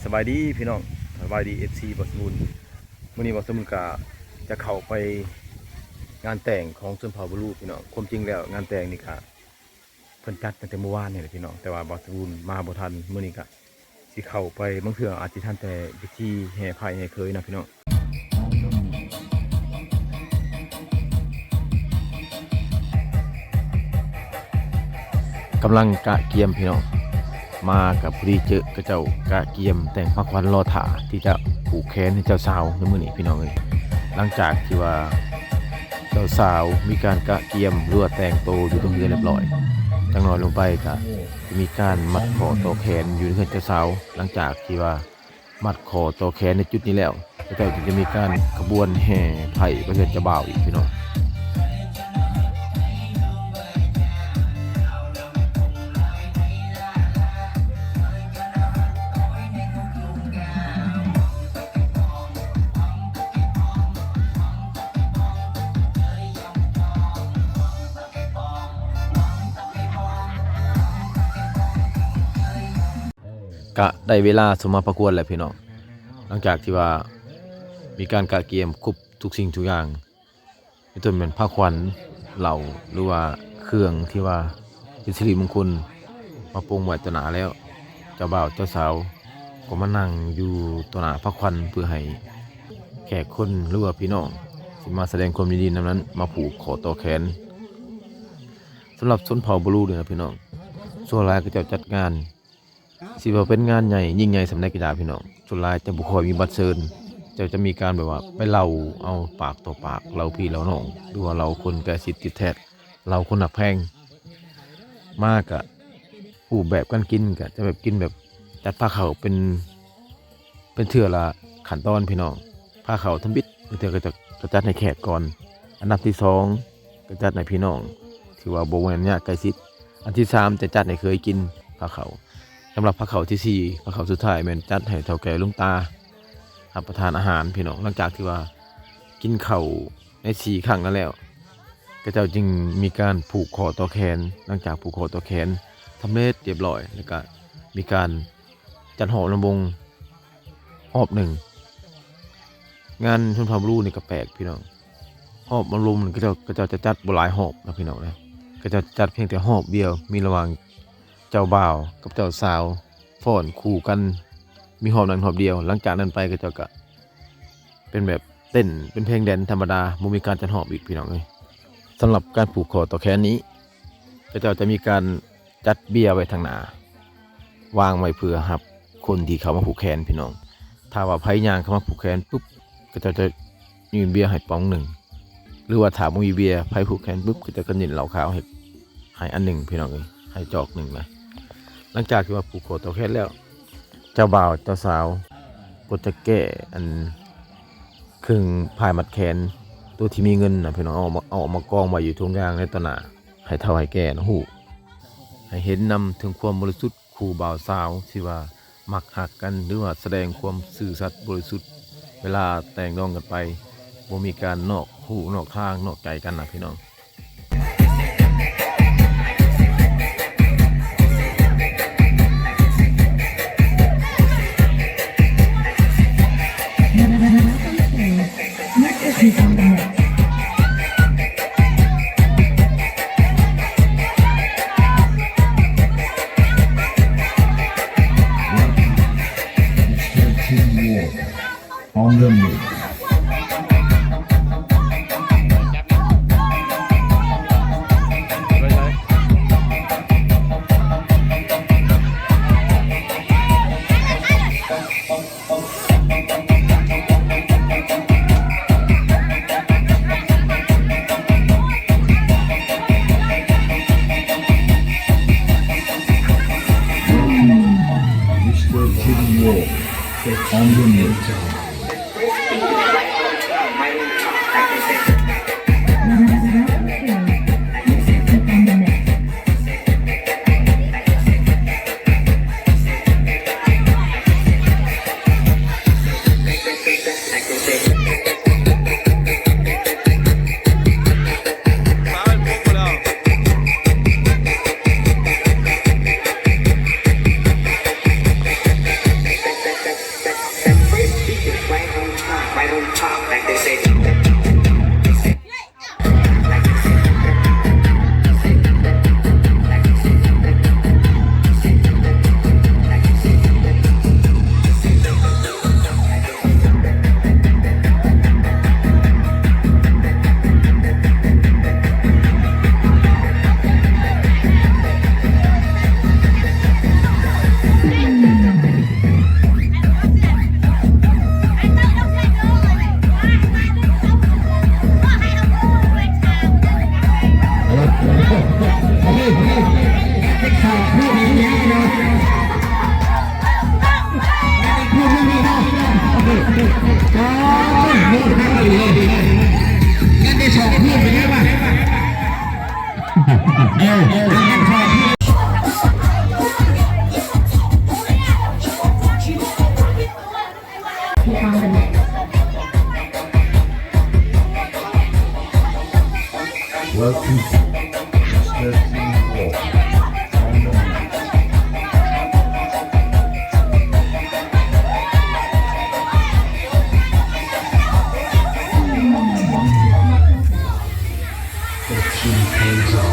ສະບາຍດີພີ່ນ້ອງ ສະບາຍດີ ເອັຟຊີ ບ່າວສະບຸນ. ມື້ນີ້ບ່າວສະບຸນກະຈະເຂົ້າໄປງານແຕ່ງຂອງຊົນເຜົ່າບລູພີ່ນ້ອງ. ຄວາມຈິງແລ້ວງານແຕ່ງນີ້ກະເພິ່ນຈັດຕັ້ງແຕ່ມື້ວານນີ້ແຫຼະພີ່ນ້ອງ, ແຕ່ວ່າບ່າວສະບຸນມາບໍ່ທັນ. ມື້ນີ້ກະຊິເຂົ້າໄປ, ບາງເທື່ອອາດຊິທັນແຕ່ພິທີແຫ່ໄພ້ແຫ່ເຂີຍນະພີ່ນ້ອງ. ກຳລັງກະກຽມພີ່ນ້ອງ, ມາກະພໍດີເຈີຂະເຈົ້າກະກຽມແຕ່ງພາຂວັນລໍຖ້າທີ່ຈະຜູກແຂນໃຫ້ເຈົ້າສາວໃນມື້ນີ້ພີ່ນ້ອງເອີຍ. ຫຼັງຈາກທີ່ວ່າເຈົ້າສາວມີການກະກຽມ ຫຼືວ່າແຕ່ງໂຕຢູ່ຕົງເຮືອນຮຽບຮ້ອຍ, ຈັກໜ້ອຍລົງໄປກະຈະມີການມັດຂໍ້ຕໍ່ແຂນຢູ່ເຮືອນເຈົ້າສາວ. ຫຼັງຈາກທີ່ວ່າ ມັດຂໍ້ຕໍ່ແຂນໃນຈຸດນີ້ແລ້ວ, ເຂົາເຈົ້າຈຶ່ງຈະມີການຂະບວນແຫ່ໄພ້ໄປເຮືອນເຈົ້າບ່າວອີກພີ່ນ້ອງ. ກະໄດ້ເວລາສົມມາພາຄວນແລ້ວພີ່ນ້ອງ. ຫຼັງຈາກທີ່ວ່າມີການກະກຽມຄົບທຸກສິ່ງທຸກຢ່າງ, ເປັນຕົ້ນແມ່ນພາຂວັນ, ເຫຼົ້າ ຫຼືວ່າເຄື່ອງທີ່ວ່າເປັນສິລິມົງຄົນມາປົງໄວ້ຕໍ່ໜ້າແລ້ວ, ເຈົ້າບ່າວເຈົ້າສາວກໍມານັ່ງຢູ່ຕໍ່ໜ້າພາຂວັນ ເພື່ອໃຫ້ແຂກຄົນ ຫຼືວ່າພີ່ນ້ອງທີ່ມາສະແດງຄວາມຍິນດີນຳນັ້ນມາຜູກຂໍ້ຕໍ່ແຂນ. ສຳລັບຊົນເຜົ່າບລູນີ້ນະພີ່ນ້ອງ, ສ່ວນຫຼາຍເຂົາເຈົ້າຈັດງານ ຊິວ່າເປັນງານໃຫຍ່ຍິ່ງໃຫຍ່ສ່ຳໃດກໍຕາມພີ່ນ້ອງ, ສ່ວນຫຼາຍຈະບໍ່ຄ່ອຍມີບັດເຊີນ, ເຈົ້າຈະມີການແບບວ່າໄປເລົ່າເອົາປາກຕໍ່ປາກ, ເລົ່າພີ່ເລົ່ານ້ອງ ຫຼືວ່າເລົ່າຄົນໃກ້ຊິດຕິດແທດ, ເລົ່າຄົນຮັກແພງ. ມາກະຮູບແບບການກິນກະຈະແບບກິນແບບຈັດພາເຂົ້າເປັນ ເປັນເທື່ອລະຂັ້ນຕອນພີ່ນ້ອງ. ພາເຂົ້າທຳອິດ ບາງເທື່ອກໍຈະ ຈະຈັດໃຫ້ແຂກກ່ອນ, ອັນດັບທີສອງກໍຈັດໃຫ້ພີ່ນ້ອງທີ່ວ່າບໍ່ແມ່ນຍາດໃກ້ຊິດ, ອັນທີສາມຈະຈັດໃຫ້ເຂີຍກິນພາເຂົ້າ. ສຳລັບພາເຂົ້າທີສີ່ ພາເຂົ້າສຸດທ້າຍແມ່ນຈັດໃຫ້ເຖົ້າແກ່ຫຼວງຕາຮັບປະທານອາຫານພີ່ນ້ອງ. ຫຼັງຈາກທີ່ວ່າກິນເຂົ້າໃນສີ່ຄັ້ງນັ້ນແລ້ວ, ເຂົາເຈົ້າຈຶ່ງມີການຜູກຂໍ້ຕໍ່ແຂນ. ຫຼັງຈາກຜູກຂໍ້ຕໍ່ແຂນສຳເລັດຮຽບຮ້ອຍ ແລ້ວກະມີການ ຈັດຮອບລຳວົງຮອບໜຶ່ງ. ງານຊົນເຜົ່າບລູນີ້ກໍແປກພີ່ນ້ອງ, ຮອບລຳວົງນີ້ເຂົາເຈົ້າ ເຂົາເຈົ້າຈະຈັດບໍ່ຫຼາຍຮອບນະພີ່ນ້ອງນະ, ເຂົາເຈົ້າຈະຈັດພຽງແຕ່ຮອບດຽວ, ມີລະຫວ່າງເຈົ້າບ່າວກັບເຈົ້າສາວຟ້ອນຄູ່ກັນ, ມີຮອບນັ້ນຮອບດຽວ. ຫຼັງຈາກນັ້ນໄປເຂົາເຈົ້າກໍ ເປັນແບບເຕັ້ນ ເປັນເພງແດນທຳມະດາ, ບໍ່ມີການຈັດຮອບອີກພີ່ນ້ອງເອີຍ. ສຳລັບການຜູກຂໍ້ຕໍ່ແຂນນີ້ ເຂົາເຈົ້າຈະມີການຈັດເບຍໄວ້ທາງໜ້າ ວາງໄວ້ເພື່ອຮັບຄົນທີ່ເຂົ້າມາຜູກແຂນພີ່ນ້ອງ. ຖ້າວ່າໃຜຍ່າງເຂົ້າມາຜູກແຂນປຸບ ເຂົາເຈົ້າຈະຍື່ນເບຍໃຫ້ປ໋ອງໜຶ່ງ, ຫຼືວ່າຖ້າບໍ່ມີເບຍ ໃຜຜູກແຂນປຸບ ເຂົາເຈົ້າກໍຍື່ນເຫຼົ້າຂາວໃຫ້ ໃຫ້ອັນໜຶ່ງພີ່ນ້ອງເອີຍ, ໃຫ້ຈອກໜຶ່ງນະ. ຫຼັງຈາກທີ່ວ່າຜູກຂໍ້ຕໍ່ແຂນແລ້ວ ເຈົ້າບ່າວເຈົ້າສາວກໍຈະແກະອັນເຄິ່ງພາຍມັດແຂນ ໂຕທີ່ມີເງິນນະພີ່ນ້ອງ, ເອົາອອກມາ ເອົາອອກມາກອງໄວ້ຢູ່ທົ່ງຢ່າງໃນຕໍ່ໜ້າ ໃຫ້ເຖົ້າໃຫ້ແກ່ນະຮູ້, ໃຫ້ເຫັນນຳເຖິງຄວາມບໍລິສຸດ ຄູ່ບ່າວສາວທີ່ວ່າມັກຮັກກັນ ຫຼືວ່າສະແດງຄວາມຊື່ສັດບໍລິສຸດ ເວລາແຕ່ງດອງກັນໄປ, ບໍ່ມີການນອກຮູນອກທາງນອກໃຈກັນນະພີ່ນ້ອງ. On the mix. Mister Kitty Wolf, on the mix. ງານໄດ້ສອງຄືນເປັນໄງວະ? ເອີ ງານໄດ້ສອງຄືນ. Welcome to thirteen four. Thirteen four.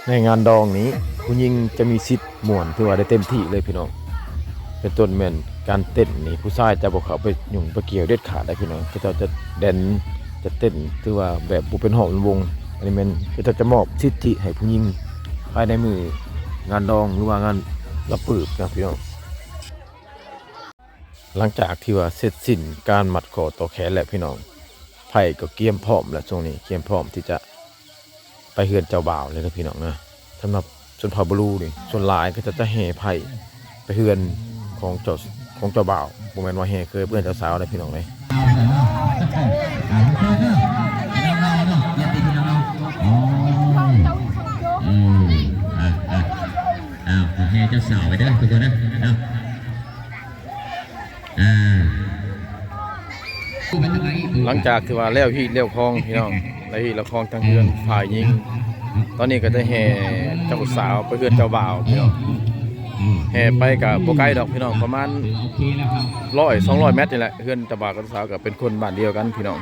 ໃນງານດອງນີ້ ຜູ້ຍິງຈະມີສິດ ມ່ວນ ຖືວ່າໄດ້ເຕັມທີ່ເລີຍພີ່ນ້ອງ. ເປັນຕົ້ນແມ່ນການເຕັ້ນນີ້ ຜູ້ຊາຍຈະບໍ່ເຂົ້າໄປຫຍຸ້ງໄປກ່ຽວເດັດຂາດໄດ໋ພີ່ນ້ອງ. ເຂົາເຈົ້າຈະແດນ ຈະເຕັ້ນ ຖືວ່າແບບບໍ່ເປັນຮອບເປັນວົງ. ອັນນີ້ແມ່ນເຂົາເຈົ້າຈະມອບສິດທິໃຫ້ຜູ້ຍິງ ພາຍໃນມື້ງານດອງ ຫຼືວ່າງານລະປຶບນະພີ່ນ້ອງ. ຫຼັງຈາກທີ່ວ່າເສັດສິ້ນການມັດຂໍ້ຕໍ່ແຂນແລ້ວພີ່ນ້ອງ, ໃພ້ກໍກຽມພ້ອມແລ້ວ. ຊ່ວງນີ້ກຽມພ້ອມທີ່ຈະ ໄປເຮືອນເຈົ້າບ່າວເລີຍນະພີ່ນ້ອງນະ. ສຳລັບຊົນເຜົ່າບະລູນີ້ ສ່ວນຫຼາຍເຂົາເຈົ້າຈະແຫ່ໄພ້ໄປເຮືອນຂອງເຈົ້າ ຂອງເຈົ້າບ່າວ, ບໍ່ແມ່ນວ່າແຫ່ເຄີຍໄປເຮືອນເຈົ້າສາວເດ້ພີ່ນ້ອງເອີຍ. ເອີ ອ່າ ອ່າ ອ່າ ແຫ່ເຈົ້າສາວໄປເດີທຸກຄົນເດີ. ອ່າ ຫຼັງຈາກທີ່ວ່າແລ້ວຮີດແລ້ວຄອງພີ່ນ້ອງ, ແລ້ວຮີດແລ້ວຄອງທາງເຮືອນຝ່າຍຍິງ, ຕອນນີ້ກໍໄດ້ແຫ່ເຈົ້າສາວໄປເຮືອນເຈົ້າບ່າວພີ່ນ້ອງ. ແຫ່ໄປກໍບໍ່ໄກດອກພີ່ນ້ອງ, ປະມານຮ້ອຍ ສອງຮ້ອຍແມັດນີ້ແຫຼະ. ເຮືອນເຈົ້າບ່າວກັບເຈົ້າສາວກໍເປັນຄົນບ້ານດຽວກັນພີ່ນ້ອງ.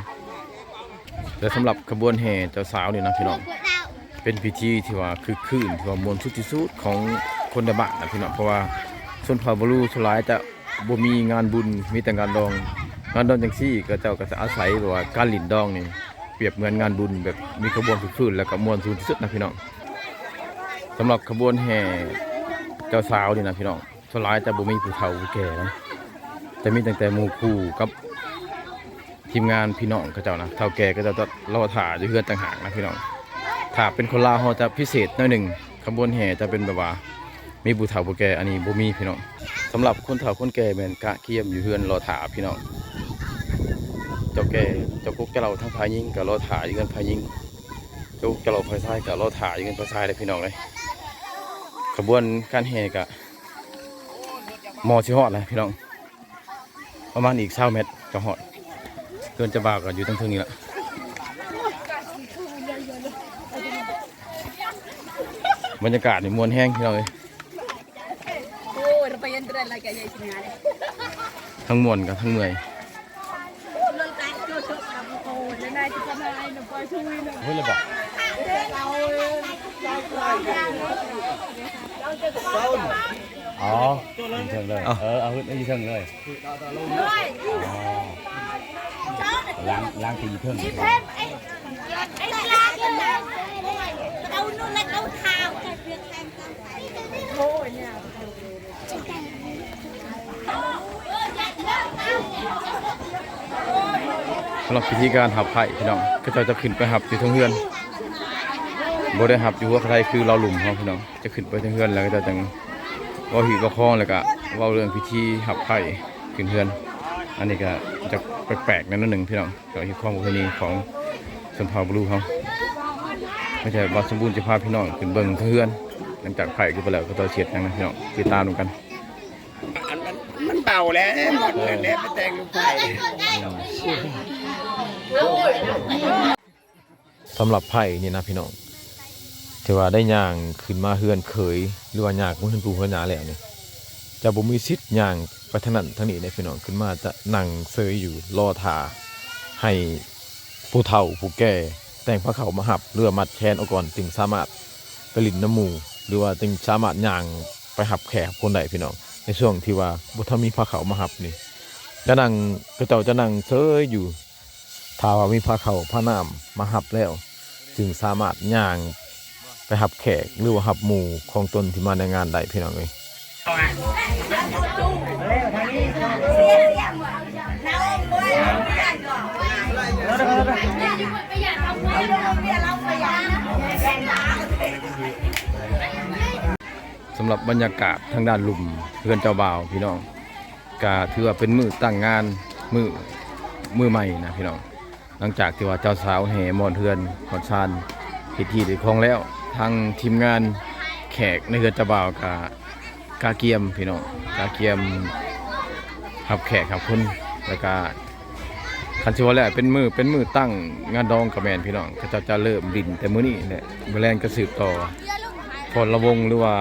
ແລະ ສຳລັບຂະບວນແຫ່ເຈົ້າສາວນີ້ນະພີ່ນ້ອງ, ເປັນພິທີທີ່ວ່າຄຶກຄື້ນ ທີ່ວ່າມ່ວນສຸດທີ່ສຸດຂອງຄົນໃນບ້ານນະພີ່ນ້ອງ. ເພາະວ່າຊົນເຜົ່າບະລູສ່ວນຫຼາຍຈະບໍ່ມີງານບຸນ, ມີແຕ່ງານດອງ. ງານດອງຈັ່ງຊີ້ ເຂົາເຈົ້າກໍຈະອາໄສແບບວ່າການຫຼິ້ນດອງນີ້ ປຽບເໝືອນງານບຸນ ແບບມີຂະບວນຄຶກຄື້ນ ແລ້ວກໍມ່ວນສຸດທີ່ສຸດນະພີ່ນ້ອງ. ສຳລັບຂະບວນແຫ່ເຈົ້າສາວນີ້ນະພີ່ນ້ອງ, ສ່ວນຫຼາຍຈະບໍ່ມີຜູ້ເຖົ້າຜູ້ແກ່ນະ, ຈະມີຕັ້ງແຕ່ໝູ່ຄູ່ກັບທີມງານພີ່ນ້ອງເຂົາເຈົ້ານະ. ເຖົ້າແກ່ເຂົາເຈົ້າຈະລໍຖ້າຢູ່ເຮືອນຕ່າງຫາກນະພີ່ນ້ອງ. ຖ້າເປັນຄົນລາວເຮົາຈະພິເສດໜ້ອຍໜຶ່ງ, ຂະບວນແຫ່ຈະເປັນແບບວ່າມີຜູ້ເຖົ້າຜູ້ແກ່, ອັນນີ້ບໍ່ມີພີ່ນ້ອງ. ສຳລັບຄົນເຖົ້າຄົນແກ່ແມ່ນກະກຽມຢູ່ເຮືອນລໍຖ້າພີ່ນ້ອງ. ເຈົ້າແກ່ເຈົ້າກົກເຈົ້າເຫຼົ່າທາງຝ່າຍຍິງກະລໍຖ້າຢູ່ເຮືອນຝ່າຍຍິງ, ເຈົ້າກົກເຈົ້າເຫຼົ່າຝ່າຍຊາຍກະລໍຖ້າຢູ່ເຮືອນຝ່າຍຊາຍເດ້ພີ່ນ້ອງເອີຍ. ຂະບວນການແຫ່ກະ ໝໍຊິຮອດແລ້ວພີ່ນ້ອງ, ປະມານອີກຊາວແມັດກໍຮອດ. ເຮືອນເຈົ້າບ່າວກໍຢູ່ທາງເທິງນີ້ລະ. ບັນຍາກາດນີ້ມ່ວນແຮງພີ່ນ້ອງເອີຍ, ທັງມ່ວນກັບທັງເມື່ອຍ. ເຮີ້ຍ ແລ້ວບໍ່? ອໍ ຢູ່ເທິງເລີຍ. ເອີ ເອົາ ຢູ່ເທິງເລີຍ. ອໍ ລ້າງ ລ້າງຕີນເທິງ. ສຳລັບພິທີການຮັບໄພ້ພີ່ນ້ອງ, ເຂົາເຈົ້າຈະຂຶ້ນໄປຮັບຢູ່ເທິງເຮືອນ, ບໍ່ໄດ້ຮັບຢູ່ຫົວກະໄດຄືລາວລຸ່ມເຮົາພີ່ນ້ອງ. ຈະຂຶ້ນໄປເທິງເຮືອນ ແລ້ວເຂົາເຈົ້າຈັ່ງເວົ້າຮີດເວົ້າຄອງ ແລ້ວກະເວົ້າເລື່ອງພິທີຮັບໄພ້ຂຶ້ນເຮືອນ. ອັນນີ້ກະຈະແປກໆແນວໜຶ່ງພີ່ນ້ອງ, ກໍເຮັດຄວາມປະເພນີຂອງຊົນເຜົ່າບະລູເຮົາ. ມີແຕ່ບ່າວສົມບູນຈະພາພີ່ນ້ອງຂຶ້ນເບິ່ງເທິງເຮືອນ, ຫຼັງຈາກໄພ້ຂຶ້ນໄປແລ້ວ ເຂົາເຈົ້າຊິເຮັດຫຍັງນະພີ່ນ້ອງ, ຕິດຕາມນຳກັນ. ອັນມັນ ມັນເບົາແລ້ວ ໝົດເງິນແລ້ວ ໄປແຕ່ງລູກໄພ້. ສຳລັບໄພ້ນີ້ນະພີ່ນ້ອງ, ທີ່ວ່າໄດ້ຍ່າງຂຶ້ນມາເຮືອນເຂີຍ ຫຼືວ່າຍ່າງຂຶ້ນເຮືອນປູ່ເຮືອນຍ່າແລ້ວນີ້ ຈະບໍ່ມີສິດຍ່າງໄປທາງນັ້ນທາງນີ້ເດ້ພີ່ນ້ອງ. ຂຶ້ນມາຈະນັ່ງເຊີຍຢູ່ ລໍຖ້າໃຫ້ຜູ້ເຖົ້າຜູ້ແກ່ ແຕ່ງພາເຂົ້າມາຮັບ ຫຼືວ່າມັດແຂນເອົາກ່ອນ ຈຶ່ງສາມາດໄປຫຼິ້ນນຳໝູ່ ຫຼືວ່າຈຶ່ງສາມາດຍ່າງໄປຮັບແຂກຮັບຄົນໄດ້ພີ່ນ້ອງ. ໃນຊ່ວງທີ່ວ່າບໍ່ທັນມີພາເຂົ້າມາຮັບນີ້ ຈະນັ່ງ ເຂົາເຈົ້າຈະນັ່ງເຊີຍຢູ່ ຖ້າວ່າມີພາເຂົ້າພານ້ຳມາຮັບແລ້ວ ຈຶ່ງສາມາດຍ່າງໄປຮັບແຂກ ຫຼືວ່າຮັບໝູ່ຂອງຕົນທີ່ມາໃນງານໄດ້ພີ່ນ້ອງເອີຍ. ສຳລັບບັນຍາກາດທາງດ້ານລຸ່ມເຮືອນເຈົ້າບ່າວພີ່ນ້ອງ ກະຖືວ່າເປັນມື້ຕັ້ງງານ ມື້ ມື້ໃໝ່ນະພີ່ນ້ອງ. ຫຼັງຈາກທີ່ວ່າເຈົ້າສາວແຫ່ມອດເຮືອນຮອດຊານ ເຮັດຮີດເຮັດຄອງແລ້ວ ທາງທີມງານແຂກໃນເຮືອນເຈົ້າບ່າວກະກະກຽມພີ່ນ້ອງ ກະກຽມຮັບແຂກຮັບຄົນ ແລ້ວກະ ຄັນຊິເວົ້າແລ້ວເປັນມື້ ເປັນມື້ຕັ້ງງານດອງກະແມ່ນພີ່ນ້ອງ. ເຂົາເຈົ້າຈະເລີ່ມຫຼິ້ນແຕ່ມື້ນີ້ແຫຼະ ມື້ແລງກະສືບຕໍ່ຟ້ອນລຳວົງ ຫຼືວ່າ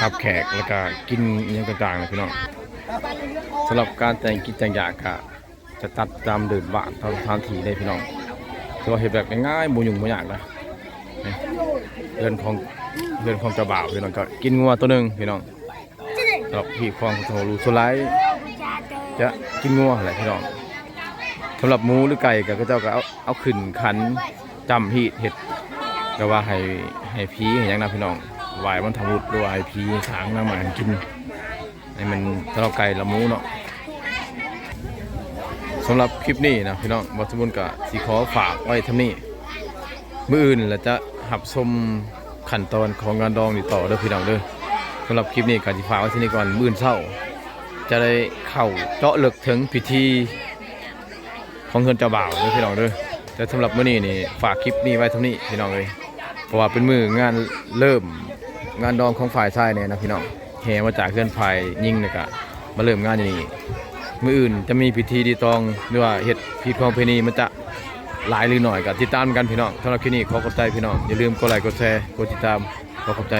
ຮັບແຂກ ແລ້ວກະກິນອີ່ຫຍັງຕ່າງໆນະພີ່ນ້ອງ. ສຳລັບການແຕ່ງກິນແຕ່ງຢາກກະຈະຈັດຕາມເດີ່ນບ້ານ ຕາມສະຖານທີ່ເດ້ພີ່ນ້ອງ. ຖືວ່າເຮັດແບບງ່າຍໆ ບໍ່ຫຍຸ້ງບໍ່ຍາກນະ. ນີ້ ເຮືອນຂອງ ເຮືອນຂອງເຈົ້າບ່າວພີ່ນ້ອງ ກະກິນງົວໂຕໜຶ່ງພີ່ນ້ອງ. ສຳລັບຮີດຄອງຂອງໂທລູ ສ່ວນຫຼາຍຈະກິນງົວຫັ້ນແຫຼະພີ່ນ້ອງ. ສຳລັບໝູ ຫຼື ໄກ່ ກະເຂົາເຈົ້າກະເອົາ ເອົາຂຶ້ນຂັນ ຈ້ຳຮີດເຮັດ ແບບວ່າໃຫ້ ໃຫ້ຜີໃຫ້ຫຍັງນະພີ່ນ້ອງ ໄຫວ້ບັນພະບຸລຸດ ຫຼືວ່າໃຫ້ຜີສາງນາງໝາກິນ. ໃຫ້ມັນ ສຳລັບໄກ່ລະໝູເນາະ. ສຳລັບຄລິບນີ້ນະພີ່ນ້ອງ ບ່າວສະບຸນກະຊິຂໍຝາກໄວ້ສ່ຳນີ້. ມື້ອື່ນລະຈະຮັບຊົມຂັ້ນຕອນຂອງງານດອງນີ້ຕໍ່ເດີພີ່ນ້ອງເດີ. ສຳລັບຄລິບນີ້ກະຊິຝາກໄວ້ສ່ຳນີ້ກ່ອນ ມື້ອື່ນເຊົ້າຈະໄດ້ເຂົ້າເຈາະເລິກເຖິງພິທີ ຂອງເຮືອນເຈົ້າບ່າວເດີພີ່ນ້ອງເດີ. ແຕ່ສຳລັບມື້ນີ້ນີ້ ຝາກຄລິບນີ້ໄວ້ສ່ຳນີ້ພີ່ນ້ອງເອີຍ ເພາະວ່າເປັນມື້ງານເລີ່ມງານດອງຂອງຝ່າຍຊາຍແດ່ນະພີ່ນ້ອງ. ແຫ່ມາຈາກເຮືອນຝ່າຍຍິງ ແລ້ວກະມາເລີ່ມງານຢູ່ນີ້. ມື້ອື່ນຈະມີພິທີຕີຕອງ ຫຼືວ່າເຮັດຮີດຄອງປະເພນີ ມັນຈະຫຼາຍຫຼືໜ້ອຍ ກະຕິດຕາມນຳກັນພີ່ນ້ອງ. ສຳລັບຄລິບນີ້ຂໍຂອບໃຈພີ່ນ້ອງ ຢ່າລືມກົດໄລກົດແຊ ກົດຕິດຕາມ. ຂໍຂອບໃຈ.